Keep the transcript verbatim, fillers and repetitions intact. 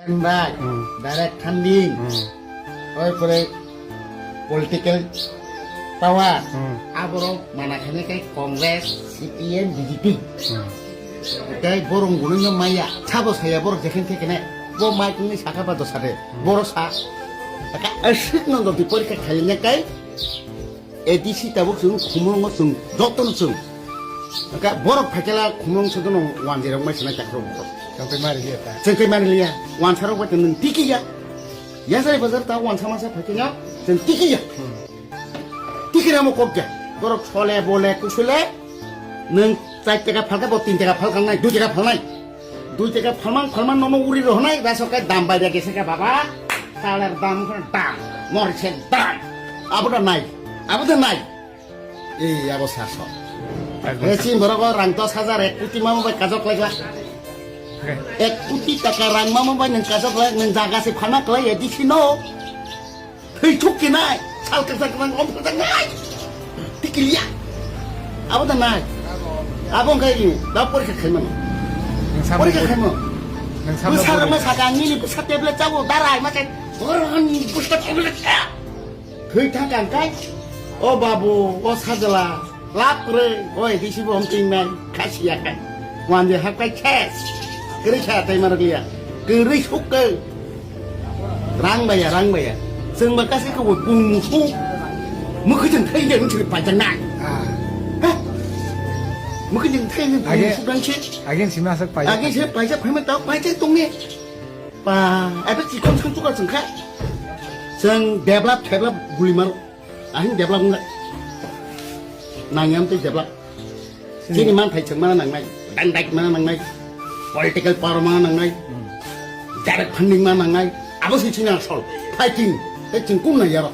Right, hmm, direct funding, hmm, oi pore political power, hmm, aborok mana khainai khe Congress, C P M, B J P. Hmm. Tei borok gwnwi no maya, sabo saya borok jekheng khe kene, bo mai tongni saka ba dosa de, hmm, borok sa, aka aswk no doti porikha khaina kai, A D C tabuk chwng khumulwngo chwng jotono chwng. Aka borok phaikela khumulwng sodono wanjwi rok mai swnai takhro borok. Chwng tei mari liya ta. Chwng tei mari liya. Wansa rok bai nwng tiki ya. Yasari bazar ta wansa masa phaikhe no chwng tiki ya. Hmm. Tiki ramo kok ya. Borok sole bole kusule nwng char taka phalka bo tin taka phalka nai, dui taka phalnai. Dui taka phalmang phalmang nono uri rohonai, da sokai dam bai da gese ka baba. Taler dam khon dam, morisek dam. Abo da nai, abo da nai. Ei, abo saso. Ekdom. He sin borok rang dos hajar ek koti mamo bai kajok lai gla. Oke. Ek koti taka rang mamo bai nwng kajok lai, nwng jaga se phana klai ya, disi no. Thwi thuk khe nai, sal kwchak kwchak om kwchak nai. Tikiliya. Abo da nai. Abo wngkha ini, da porikha khaimano. Nwng samung porikha bo-, khaimano. Nwng samung bwsa bo-, rwma saka ang nini bwsa tablet chabo, darai ma chai. Boroni bwsa tablet cha. Thwi thang kang kai. O babu, o sajla. Lap kwrwi, oi, bisi bo hom ting nai, khasi ya kai. Wan je hak kai khes. Kwrwi kha tai marok liya. Kwrwi suk kai. Rang baya, rang baya. Chwng ba kasi ko bung musu. Mukhu jeng thai jeng chiri pai jang nai. Ah. Ha? Mukhu jeng thai jeng bung Age, musu dang si. Age sima sak pai. Age se pai jak phai ma tau pai jak tong ni. Pa, ebe chikon chang chukar chang kha. Chwng develop, develop guli maro. Ahing develop wngkha. Nangyam tei develop. Chini manthai chwng mana nangnai, dang dai mana nangnai, political power mana nangnai, hmm, direct funding mana nangnai, abo se chini asol fighting, tei chwng kum nai yaro.